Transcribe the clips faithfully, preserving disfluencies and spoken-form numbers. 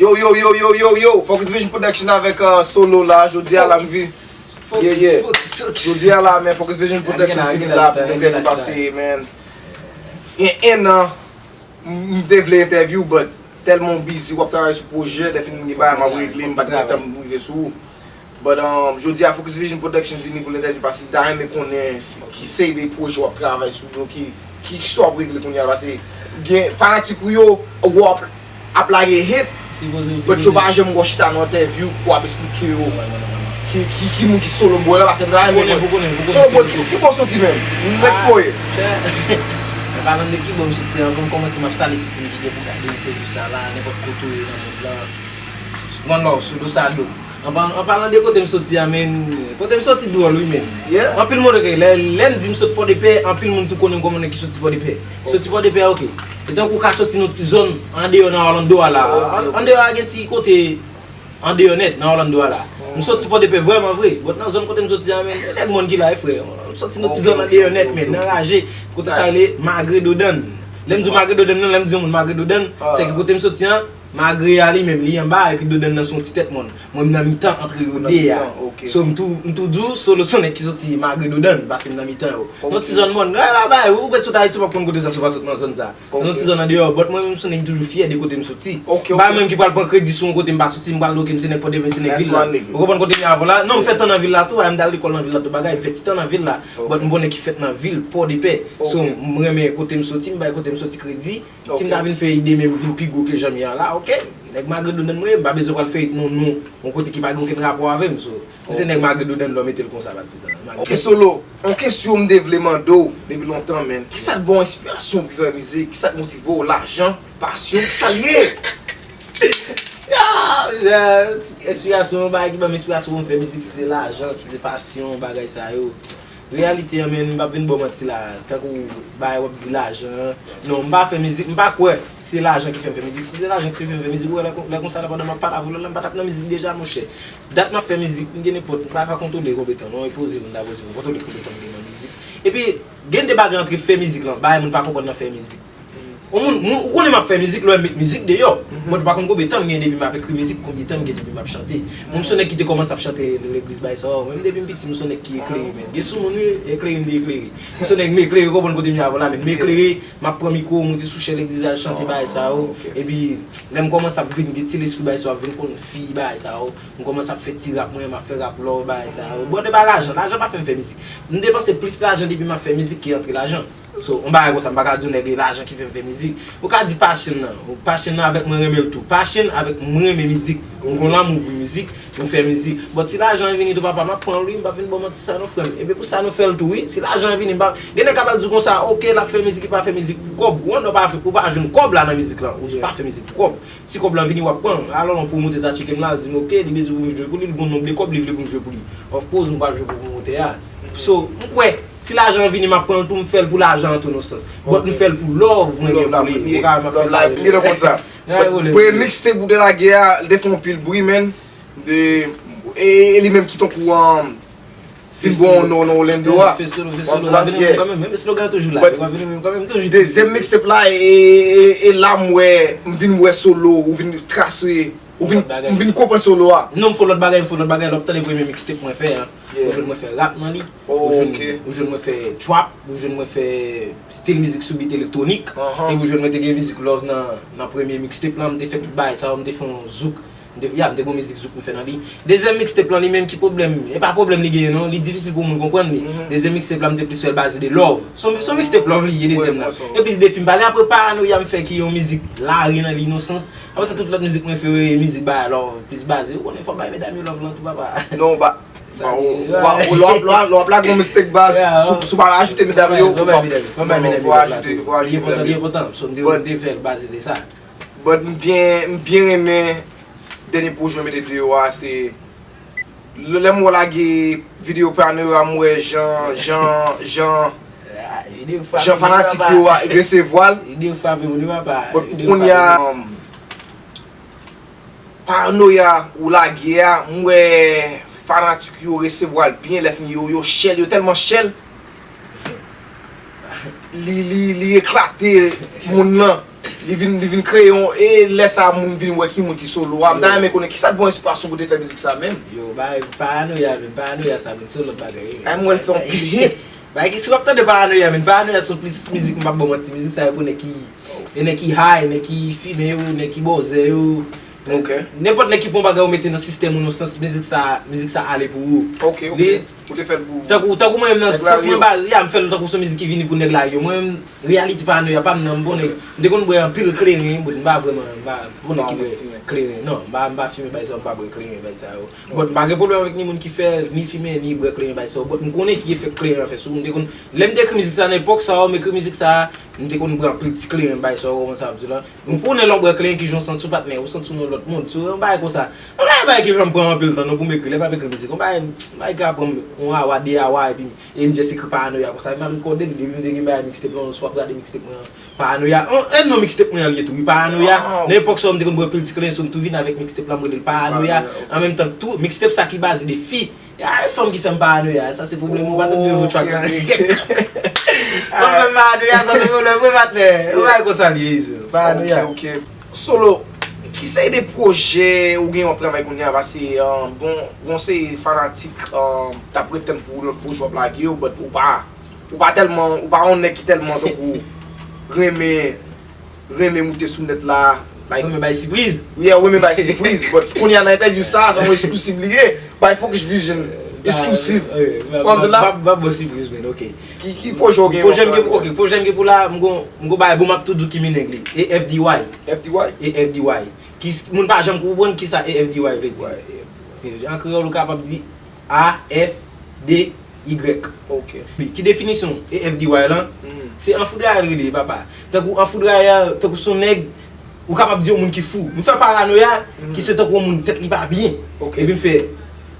Yo, yo, yo, yo, yo, yo, Focus Vision Production avèk uh, Solo la, jodi a la m vi. Yeah, yeah. Jodi a la, men Focus Vision Production vini la pou nou fè nou pase, man. Gen en an, m te vle entèvyou, but tèlman w busy, w ap travay sou pwojè, lè fini m gen bagay m ap regle, m pa t gen tan pou m rive sou ou. But um, jodi a, Focus Vision Production vini pou l entèvyou paske li ta renmen konnen ki seri de pwojè w ap travay sou yo, ki, ki, ki sa w ap regle kounye a, paske gen fanatik ou yo, w ap, ap lage hit, but yo pa janm wè w chita nan entèvyou pou w ap esplike yo ki, ki, ki moun ki Solo Boy la, paske m ta renmen konnen. Solo Boy, ki, ki bò w soti menm? Nèg ki bò w ye? An palan de ki bò m soti, anvan m kòmanse, m ap salye tout moun ki gen pou gade entèvyou sa la, nenpòt kote w ye nan mond lan. One love, Solo Salyo. An pa- an palan de kote m soti a, men, kote m soti dwòl, wi, men. Anpil moun, ok, lè, lè m di m sot Pòdepè, anpil moun tou konnen m kòm yon nèg ki soti Pòdepè. Soti Pòdepè, ok. E tankou w ka soti nan ti zòn, andeyò nan Orlando a la. An- Andeyò a gen ti kote, andeyò nèt, nan Orlando a la. M soti Pòdepè vrèman vre. But nan zòn kote m soti a, men, nèg mòn ki la, e frè. M soti nan ti zòn andeyò nèt, men, nan raje. Kote sa rele Magre Dodann. Lè m di w Magre Dodann nan, lè m di yon moun Magre Dodann, se ke kote m soti an, Magre a li menm, li anba, epi Dodann nan se yon ti tèt mòn. Mwen, m nan mitan ant yo de a. So, m tou, m tou di w, Solo se yon nèg ki soti Magre Dodann, paske m nan mitan yo. Yon ti zòn mòn, e, ba, ba, ou mèt sot Ayiti, ou p ap konn kote sa, si w pa sot nan zòn sa. Yon ti zòn andeyò, but mwen menm, m se yon nèg ki toujou fyè de kote m soti. M pa menm ki pral pran kredi sou yon kote m pa soti, m pral di, ok, m se nèg Pòdepè, m se nèg vil la. Ou konprann kote m ye avè w la? Non, m fèt tan nan vil la tou, m t al lekòl nan vil la tou, bagay, m fè ti tan nan vil la. But m bon nèg ki fèt nan vil, Pòdepè. So, m renmen kote m soti, m bay kote m soti kredi. Si m ta vin fè ide men m vin pi gwo ke jan m ye an la, ok. Nèg Magre Dodann mwen ye, m pa bezwen pral fè non, non, yon kote ki pa gen okenn rapò avè m. So, m se nèg Magre Dodann lè w mete l konsa, patizan. Ok, Solo, yon kesyon m te vle mande w depi lontan, men. Kisa k ba w enspirasyon pou fè mizik? Kisa k motive w? Lajan? Pasyon? Kisa l ye? Ya, ya, enspirasyon, yon bagay ki ban m enspirasyon pou m fè mizik, si se lajan, si se pasyon, bagay sa yo. Reyalite an, men, m p ap vin ba w manti la. Tankou bagay w ap di lajan an. Non, m pa fè mizik, m pa kwè se lajan ki fè m fè mizik. Si se lajan ki te fè m fè mizik, ou wè lè kon- lè konsa la pandan m ap pale avè w la, m pa t ap nan mizik deja, monchè. Dat m ap fè mizik, m gen nenpòt, m pa ka kontwole konbyen tan non, e poze pou m ta poze pou m kontwole konbyen tan m gen nan mizik. Epi, gen de bagay antre fè mizik lan, bagay moun pa konprann nan fè mizik. Yon moun, moun, ou konnen m ap fè mizik, lè m met mizik deyò. But ou pa konn konbyen tan m gen depi m ap ekri mizik, konbyen tan m gen depi m ap chante. Mwen, m se yon nèg ki te kòmanse ap chante nan legliz bay sa, mwen, depi m piti, m se yon nèg ki eklere, men. Gen sou moun, wi, eklere, m te eklere. M se yon nèg m eklere, ou konprann kote m ye avè w la, men. M eklere, m ap pran mikwo, monte sou chè legliz al chante bay sa yo. Epi, lè m kòmanse ap vin gen ti lespri bay sa yo, ap vin konn fi bay sa yo. M kòmanse ap fè ti rap mwen, m ap fè rap love bay sa yo. Bon, de pa lajan, lajan pa fè m fè mizik. M depanse plis lajan depi m ap fè mizik ke antre lajan. So, yon bagay konsa, m pa ka di yon nèg e lajan ki fè m fè mizik. Ou ka di passion nan. Passion nan avèk mwen renmen l tou. Passion avèk mwen renmen mizik. M gon lanmou pou mizik, m fè mizik. But si lajan an vini tou, papa, m ap pran l wi, m p ap vin ba w manti sa non, frè m. Epi pou sa nou fè l tou wi. Si lajan an vini, m pa, gen nèg k ap al di w konsa, ok, l ap fè mizik, li pa fè mizik pou kòb. Ou wè, ou pa, ou pa jwenn kòb la nan mizik lan. Ou di w pa fè mizik pou kòb. Si kòb lan vini, w ap pran l. Alò, yon pwomotè ta tcheke m la, l di m, ok, li bezwen pou m jwe pou li, li gon nonb de kòb li vle pou m jwe pou li. Of course, m pral jwe pou pwomotè a. So, m kwè, si lajan an vini, m ap pran l tou, m fè l pou lajan an tou nan sans. But m fè l pou love mwen gen pou li. Ou ka wè m ap fè l la. Premye mixtape ou te lage a, li te fè yon pil bri, man. De, e, e li menm ki tankou, um, fin bon nan, nan Orlando a. Fè solo, fè solo. L ap vini menm kanmenm. Menm slogan toujou la. L ap vini menm kanmenm, toujou. Dezyèm mixtape la, e, e, e la m wè, m vin wè Solo, ou vin trase, ou vin, m vin konprann Solo a. Non, m fè lòt bagay, m fè lòt bagay, lè w ap tande premye mixtape mwen fè a. Ou jwenn mwen fè rap nan li. Ou jwenn, ou jwenn mwen fè trap, ou jwenn mwen fè stil mizik sou beat elektwonik. Epi ou jwenn mwen te gen mizik love nan, nan premye mixtape la, m te fè tout bagay sa yo, m te fè yon zouk. M te, ya, m te gon mizik zouk m fè nan li. Dezyèm mixtape lan li menm ki pwoblèm, e pa pwoblèm li genyen non, li difisil pou moun konprann li. Dezyèm mixtape la m te plis fè l baze de love. Se yon, se yon mixtape love li ye dezyèm nan. E plis defi m pale, apre Paranoya m fè ki yon mizik lari nan li, inosans. Apre sa tout lòt mizik mwen fè yo e mizik bagay love, plis baze. Ou konnen fò bay medam yo love lan tou papa. Non, ou pa, ou pa, ou pa, lè w ap, lè w ap, lè w ap lage yon mistake baz, si w, si w pa rajoute medam yo, ou pa, fò w ajoute, fò w ajoute medam yo. Li enpòtan, li enpòtan. So m te, m te fè l baze de sa. But m byen, m byen renmen dènye pwojè w mete deyò a, se lè, lè m wè w lage videyo Paranoya, m wè jan, jan, jan, jan fanatik yo a resevwa l. But pou kounye a, um, Paranoya ou lage a, m wè fanatik yo resevwa l byen, lè fini yo, yo share l, yo tèlman share l, li, li, li eklate moun nan. Li vin, li vin kreye yon, e lè sa a moun vin wè ki moun ki solo a. M ta renmen konnen kisa t ba w enspirasyon pou te fè mizik sa menm. Yo, bay, paranoya, men paranoya sa, men se yon lòt bagay. Ay, m wè l fè anpil hit. Bay, ki si w ap tande paranoya, men paranoya se plis mizik, m p ap ba w manti, mizik sa yo pou nèg ki, e nèg ki high, nèg ki fimen yo, nèg ki bòzè yo. Ok. Nenpòt nèg ki pran bagay ou mete nan sistèm ou nan sans, mizik sa, mizik sa ale pou ou. Ok, ok. Ou te fè l pou. Tankou, tankou mwen menm nan sans mwen baz, ya, m fè l tankou se yon mizik ki vini pou nèg la yo. Mwen menm, reyalite paranoya pa m nan, m bon nèg. M te konn bwè anpil kleren, but m pa vrèman, m pa bon nèg ki bwè kleren. Non, m pa, m pa fimen bay sa, m pa bwè kleren bay sa yo. But m pa gen pwoblèm avèk ni moun ki fè, ni fimen, ni bwè kleren bay sa yo. But m konnen ki efè kleren an fè sou ou. M te konn, lè m te ekri mizik sa nan epòk sa yo, m ekri mizik sa, m te konn bwè anpil ti kleren bay sa yo, ou konprann sa m di la. M konnen lè w bwè kleren ki jan w santi w patnè, ou santi w nan lòt mond, sou yon bagay konsa. Yon bagay, bagay ki janm pran anpil tan non pou m ekri, lè m ap ekri mizik, yon bagay, bagay ki ka pran m yon awa, de awa, epi, e m just ekri paranoya konsa, e m al rekòde l, depi m te gen bagay mixtape lan, si w ap gade mixtape mwen an, paranoya, yon, e non mixtape mwen an li ye tou, wi, paranoya, nan epòk sa yo m te konn bwè pil ti kleren, so m tou vin avèk mixtape la, m rele l paranoya, an menm tan tou, mixtape sa ki baze de fi, a, e fanm ki fè m paranoya, sa se pwoblèm ou, pa t ap dwe voye track la. Fanm fè m paranoya, sa se pwoblèm ou, patnè, yon bagay konsa li ye, izo, paranoya. Ok, ok. Solo, ki seri de pwojè ou gen w ap travay kounye a? Paske, um, gon, gon seri fanatik, um, t ap pretann pou lòt pwojè w ap lage yo, but ou pa, ou pa tèlman, ou pa yon nèg ki tèlman tankou renmen, renmen moute sou nèt la, like. Renmen bay sipriz. Yeah, renmen bay sipriz, but kounye a nan entèvyou sa, se yon exclusive li ye. Bay Focus Vision, exclusive. Ou konprann la? M ap ba w sipriz, men, ok. Ki, ki pwojè w gen? Pwojè m gen pou, ok, pwojè m gen pou la, m gon, m gon bagay, bon, m ap tou di w ki meaning li. E F D Y. F D Y? E F D Y. Ki, moun pa janm konprann kisa E F D Y vle di. An kreyòl, ou kapab di A F D Y. Ok. Ki definisyon E F D Y lan? Se anfoudrayè l rele, papa. Tankou anfoudrayè, tankou se yon nèg, ou kapab di yon moun ki fou. M fè paranoya, ki se tankou yon moun tèt li pa byen. Epi m fè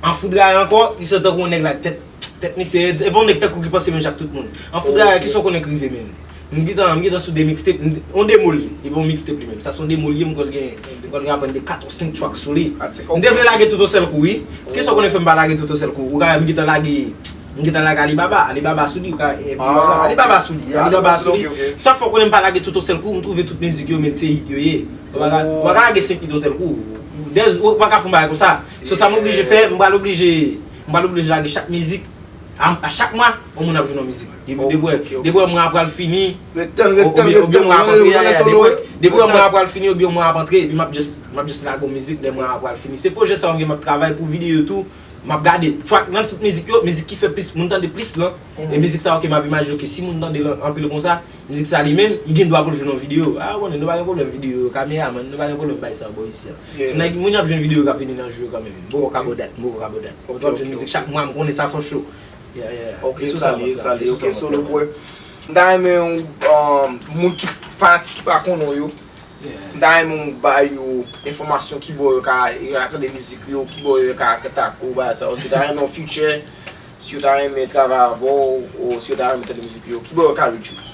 anfoudrayè ankò, ki se tankou yon nèg la tèt Tèt misye, e pa yon nèg tankou ki panse menm jan ak tout moun. Anfoudrayè, kisa w konnen k rive menm? M gentan, m gentan sou de mixtape, m, yon demo li, li pa yon mixtape li menm. Sa se yon demo li ye, m kwè l gen, m kwè l gen apèn de kat ou senk track sou li. M te vle lage tout yon sèl kou, wi. Kisa w konnen k fè m pa lage tout yon sèl kou? Ou ka wè m gentan lage, m gentan lage Alibaba, Alibaba sou li, ou ka, e, Alibaba sou li, Alibaba sou li. Sa fè w konnen m pa lage tout yon sèl kou, m twouve tout mizik yo, men se hit yo ye. Ou pa ka, ou pa ka lage senk hit yon sèl kou. Dèz, ou pa ka fè yon bagay konsa. So sa m oblije fè, m pral oblije, m pral oblije lage chak mizik. A, a chak mwa, yon moun ap jwenn yon mizik. Depi, depi, depi yon mwa ap pral fini, oubyen, oubyen yon mwa ap antre, depi, depi yon mwa ap pral fini, oubyen yon mwa ap antre, epi m ap just, m ap just lage yon mizik, lè mwa a pral fini. Se pwojè sa yo m gen, m ap travay pou videyo tou, m ap gade track nan tout mizik yo, mizik ki fè plis, moun tande plis lan, e mizik sa yo ke m ap imajine ke si moun tande l anpil konsa, mizik sa li menm, li gen dwa pou l jwenn yon videyo. A, ou konnen, nou pa gen pwoblèm videyo, kameramann, nou pa gen pwoblèm bay sa yo bò isi a. So nèg, moun y ap jwenn videyo k ap vini nan jou yo kanmenm. M poko ka bò dat, m poko ka bò dat. Ou ap jwenn mizik chak mwa, m konnen sa fò cho. Yeah, yeah. Ok, sa li ye, sa li ye. Ok, Solo Boy. M ta renmen yon, um, moun ki fanatik ki pa konnen w yo. M ta renmen w bay yo enfòmasyon ki bò yo ka, yo ka tande mizik yo, ki bò yo ka kontakte w, bagay sa yo. Si yo ta renmen yon feature, si yo ta renmen travay avè w, ou si yo ta renmen tande mizik yo, ki bò yo ka reach ou?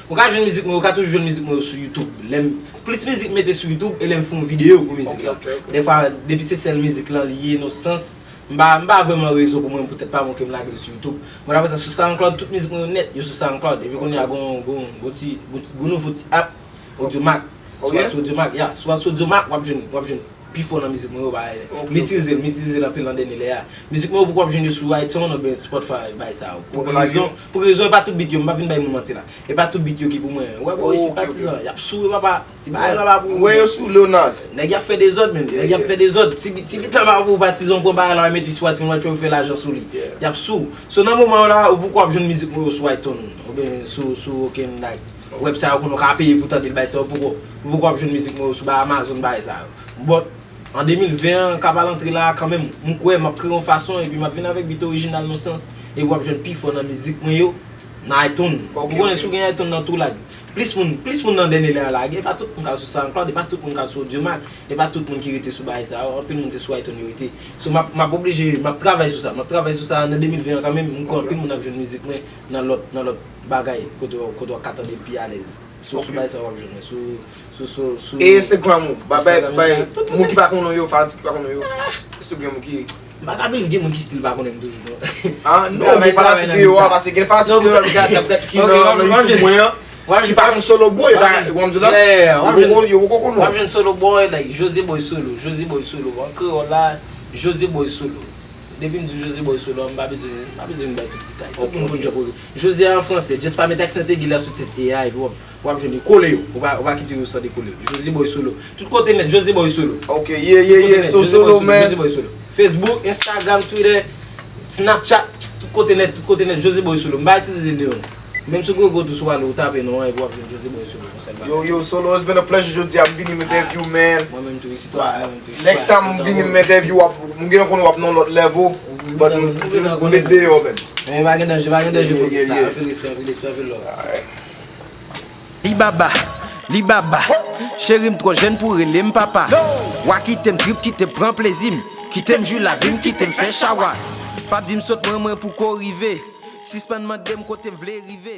Ou ka jwenn mizik mwen, ou ka toujou jwenn mizik mwen yo sou YouTube. Lè m, plis mizik m mete sou YouTube, e lè m fè yon videyo pou mizik la. Dèfwa, depi se sèl mizik lan li ye, nan sans, m pa, m pa vrèman rezon pou mwen poutèt pa mwen ke m lage l sou YouTube. Bon, apre sa, sou SoundCloud, tout mizik mwen yo nèt, yo sou SoundCloud. Epi kounye a, gon, gon, gon ti, gon ti, gon nouvo ti app, Audiomack. Si w al sou Audiomack, ya, si w al sou Audiomack, w ap jwenn, w ap jwenn pifò nan mizik mwen yo, bagay. M itilize l, m itilize l anpil nan dènye lè a. Mizik mwen yo poko ap jwenn yo sou iTunes oubyen Spotify, bagay sa yo. Pou rezon, pou rezon, e pa tout beat yo, m pa vin bay moun manti la. E pa tout beat yo ki pou mwen. Ou wè, bro, isi patizan, y ap sou yo, papa. Si bagay la pa pou ou, wè yo sou Lil Nas. Nèg y ap fè dezòd, menn. Nèg y ap fè dezòd. Si beat, si beat la pa pou ou, patizan, ou pran bagay la, ou mete sou iTunes, ou fè lajan sou li. Y ap sou ou. So, nan moman yo la, ou poko ap jwenn mizik mwen yo sou iTunes, oubyen sou, sou okenn, like, website kote w ka peye pou tande l, bagay sa yo, ou poko, ou poko ap jwenn mizik mwen yo sou ba Amazon, bagay sa yo. But, an de mil ven an, k ap al antre la a kanmenm, m kwè m ap kreye yon fason, epi m ap vin avèk beat orijinal nan sans, epi w ap jwenn pifò nan mizik mwen yo nan iTunes. Ou konnen si w gen iTunes nan tou, like, plis moun, plis moun nan dènye lè a lage, e pa tout moun k al sou SoundCloud, e pa tout moun k al sou Audiomack, e pa tout moun ki rete sou bagay sa yo, anpil moun se sou iTunes yo rete. So, m ap, m ap oblije, m ap travay sou sa, m ap travay sou sa nan de mil ven an kanmenm, m kwè anpil moun ap jwenn mizik mwen nan lòt, nan lòt bagay, kote w, kote w ka tande l pi alèz. Sou, sou bagay sa w ap jwenn mwen, sou, sou, sou, sou. E Instagram ou, ba, bay, bay, moun ki pa konnen w yo, fanatik ki pa konnen w yo, Instagram ou ki. M pa ka bliv gen moun ki still pa konnen m toujou, non. Ah, non, gen fanatik deyò a, paske gen fanatik deyò a, ki nan YouTube mwen an. W ap jwenn, w ap jwenn, w ap jwenn, yeah, w ap jwenn, w ap jwenn Solo Boy, like, José Boy Solo, José Boy Solo. An kreyòl la, José Boy Solo. Depi m di José Boy Solo, m pa bezwen, m pa bezwen bay tout detay. Tout moun konn jan pou José an fransè, just pa met aksent egi la sou tèt E a, epi w ap, w ap jwenn li. Kole yo, ou pa, ou pa kite yo san dekole. José Boy Solo. Tout kote nèt, José Boy Solo. Ok, yeah, yeah, yeah, so Solo, man. José Boy Solo. Facebook, Instagram, Twitter, Snapchat, tout kote nèt, tout kote nèt, José Boy Solo. M pa itilize de non. Menm sou Google tou, si w ale, ou tape non an, epi w ap jwenn José Boy Solo. Yo, yo, Solo, it's been a pleasure jodi a, m vini m entèvyou, man. Mwen menm tou, isi tou, mwen menm tou. Next time m vini m entèvyou, w ap, m gen konnen w ap nan lòt level. But m met deyò, man. Men pa gen danje, pa gen danje, fokis la. Anpil respè, anpil respè, anpil love. Li baba, li baba. Cheri m twò jèn pou rele m papa. Wa kite m trip, kite m pran plezi m. Kite m jwi lavi m, kite m fè chawa. Pa di m sot mwen mwen pou ko rive. Sispann mande m kote m vle rive.